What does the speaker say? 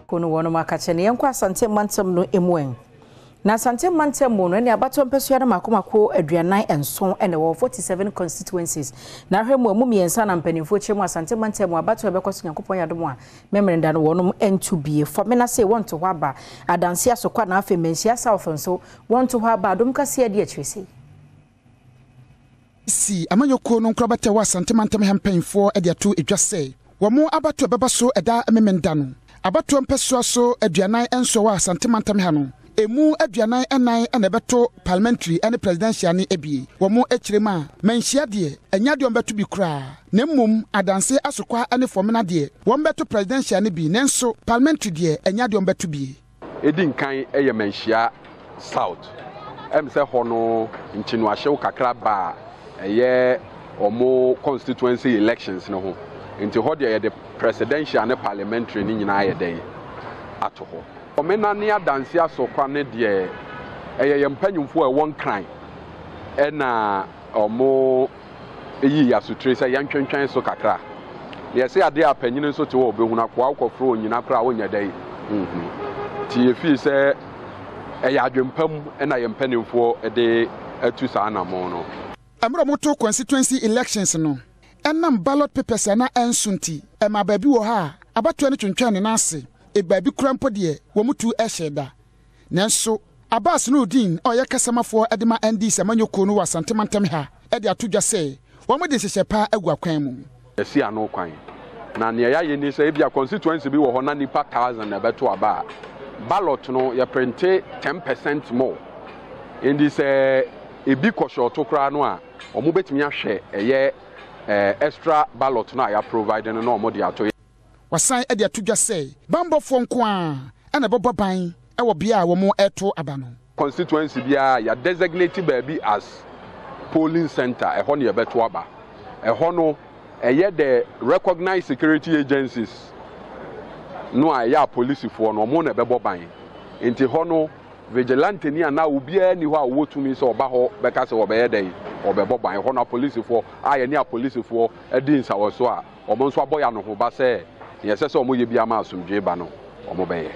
Ko no wɔnom aka kyerɛ no yɛnkɔ Asante mantam no mu ɛ. Na Asante mantam mu no ɛne abatoɔ mpɛsoa no mako mako 47 ɛna ɛwɔ 47 constituencies. Na ahwɛ mu emu 3 na mpanimfoɔ kyerɛ mu Asante mantam mu abatoɔ ɛbɛkɔ so Nyankopɔn yɛ adom a Memeneda no wɔnom nto bie. Fomena se wɔnto hɔ aba. Adanse Asokwa na afei Manhyia South nso wɔnto hɔ aba. Adom kaseɛ adi akyire sei. Si amanyɔkuo no nkorabata wɔ Asante mantam ha mpanyinfoɔ de ato dwa sɛ wɔn abatoɔ bɛba so ɛda Memenda no. Abatoɔ mpɛsoa so 47 wɔ Asante mantam ha no, emu 44 na ɛbɛto parliamentary ne presidential ne ebie. Wɔn akyire mu a, Manhyia deɛ, ɛnyɛ adeɛ wɔn bɛto bi koraa. Na mmom Adanse Asokwa ne Fomena deɛ, wɔn bɛto presidential ne bi, nanso parliamentary deɛ, ɛnyɛ adeɛ wɔn bɛto bie. Edi nkan yɛ Manhyia South. Sɛ hɔ no nkyinoahyew kakra ba a ɛyɛ ɔmo constituency elections no ho. Nti hɔ deɛ yɛde presidential ne parliamentary ne nyinaa yɛ dɛn ato hɔ. Fomena ne Adanse Asokwa ne deɛ ɛyɛ yɛn mpanyinfoɔ a ɛwɔ Nkran ɛna ɔmo eyi asotire sɛ yɛntwentwɛn so kakra. Yɛsɛ adeɛ a panyin nso te hɔ ɔbɛhunu akoa wokɔforo onyina koraa wonyɛ dɛn nhunu. Nti yɛfii sɛ ɛyɛ adwempam ɛna yɛn mpanimfoɔ de atu saa anammɔn no. Mmerɛ moto constituency elections no, ɛnam ballot papers a na ɛnso nti, ɛma baabi wɔ ha a abatoɔ no twentwɛn ne nan ase. Baabi kura mpo deɛ wɔn tu ɛhyɛ da. Nanso Abbas Nurudeen a ɔyɛ kasamafoɔ de ma NDC amanyɔkuo no wɔ Asante mantam ha de ato dwa sɛ wɔn de nhyehyɛ pa agu akwan mu. Yɛsi ano kwan na nea yɛayɛ ni sɛ ebia constituency bi wɔ hɔ na nipa 1,000 na ɛbɛto aba a, ballot no yɛprinte 10% more. Nti sɛ ebi kɔ short koraa no a, wɔn bɛtumi ahwɛ ɛyɛ extra ballot no a yɛaprovide no na wɔn de ato. Wasan de ato dwa sɛ bambɔfoɔ nko a ɛna ɛbɛbɔ ban ɛwɔ bea a wɔn ɛreto aba no. Constituency biara yɛ designate baabi as polling center, ɛhɔ ne yɛbɛto aba. Ɛhɔ no ɛyɛ the recognized security agencies no a ɛyɛ apolisifoɔ no, ɔmo na ɛbɛbɔ ban. Nti hɔ no vigilante ni anaa obiara ni hɔ a ɔwɔ tumi sɛ ɔba hɔ bɛka sɛ ɔbɛyɛ dɛn ɔbɛbɔ ban. Ɛhɔ no apolisifoɔ a yɛne apolisifoɔ adi nsawɔso a ɔmo nso abɔ yɛn ano ho ba sɛ nea ɛsɛ sɛ ɔmo yɛ bi ama asomdwe ba no, ɔmo bɛyɛ.